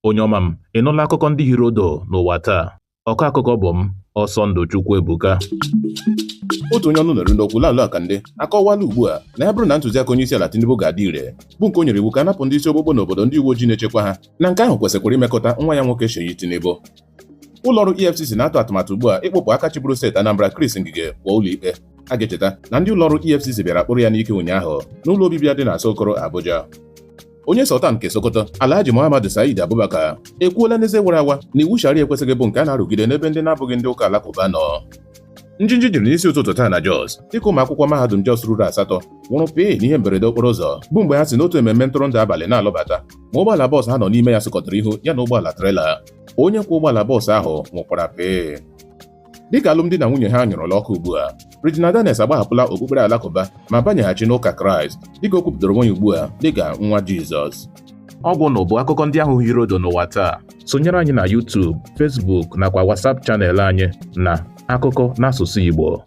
Onye ọma m, ị nụla akụkọ ndị hiri odo n'ụwa taa? Ọkọ akụkọ bụ m, Ọsọndụ Chukwuebuka. Otu onye ọnụ na-eru n'okwu, Laolu Akande, akọwala ugbu a na ya bụrụ na ntụziaka onye isi ala Tinubu ga-adị ire, bụ nke o nyere iwu ka a napụ ndị isi okpokpo n'obodo ndị uwe ojii na-echekwa ha, na nke ahụ kwesịkwara imekọta nwa ya nwoke Seyi Tinubu. Ụlọọrụ EFCC na-atụ atụmatụ ugbu a ịkpụpụ aka chịburu steeti Anambra, Chris Ngige, kwa ụlọikpe. A ga-echeta na ndị ụlọọrụ EFCC bịara kpụrụ ya n'ike ụnyaahụ n'ụlọ obibi ya dị na Asokoro, Abuja. Onye Sultan nke Sokoto, Alhaji Muhammadu Said Abubakar, ekwuola n'eze wara awa na iwu Sharia ekwesịghị bụ nke a na-arụgide n'ebe ndị na-abụghị ndị ụka alakụba nọ. Njinji jiri n'isi ụtụtụ taa na Jos, dịka ụmụ akwụkwọ mahadum Jos ruru asatọ nwụrụ pịị n'ihe mberede okporo ụzọ, bụ mgbe ha si n'otu ememme ntụrụndụ abalị na-alọbata, ma ụgbọala bọọsụ ha nọ n'ime ya sụkọtara ihu ya na ụgbọala trela. Onye kwọ ụgbọala bọọsụ ahụ nwụkwara pịị. Dịka alụmdi na nwunye ha nyụrụla ọkụ ugbu a, Regina Daniels agbahapụla okpukpere alakụba ma banyeghachi n'ụka Kraịst, dịka o kwupụtara onwe ya ugbu a dịka nwa Jizọs. Ọgwụ nụ bụ akụkọ ndị ahụ hiri odo n'ụwa taa. Sonyere anyị na YouTube, Facebook nakwa WhatsApp channel anyị na Akụkọ n'asụsụ Igbo.